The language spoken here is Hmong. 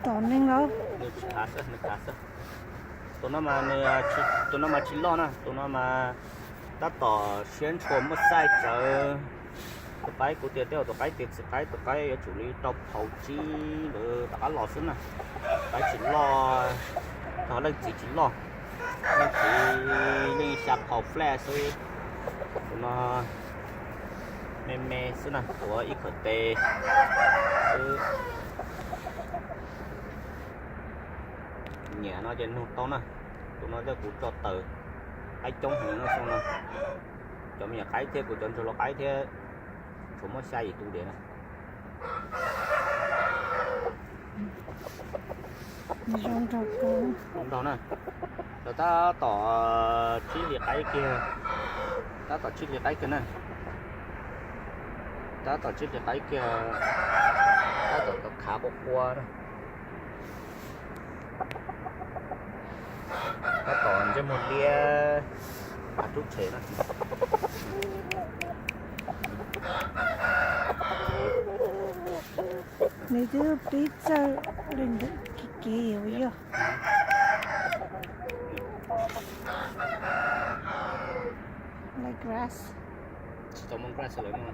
Tom neeg los? Nws tsis khav xwb, nws khav xwb. Tus no mas nws, tus no mas tsis loj na, tus no mas tab tom siab ntshua muaj size tsawv. Tus qaib kuv tias tej zaum tus qaib tias txiv qaib, tus qaib yuav tsum li rau phaus tsib ntawd rov qab los xwb na. Qaib tsis loj, leej txiv tsis loj, leej txiv yeej xya phaus flat xwb. Tus no me me xwb na, tuav ib khawm tes xwb. Nyiam no ces nug tau na. Tus no tej kuv tso taws qaib coob heev no xwb no. Cov me nyuam qaib thiab kuv cov ntsuag lau qaib thiab tsuas muab xya yim tus diam na. Zoo nraug na. Lawv tab tom tsib hlis qaib kiag, tab tom tsib hlis qaib kiag na. Tab tom tsib hlis qaib kiag, tab tom khav qua qua na. Tab tom ntsej muag liab, khav rub tshem na. Nws twb pib txawj li ntawm kev kev yog. Like grass. Tsis tau muaj grass lawm no.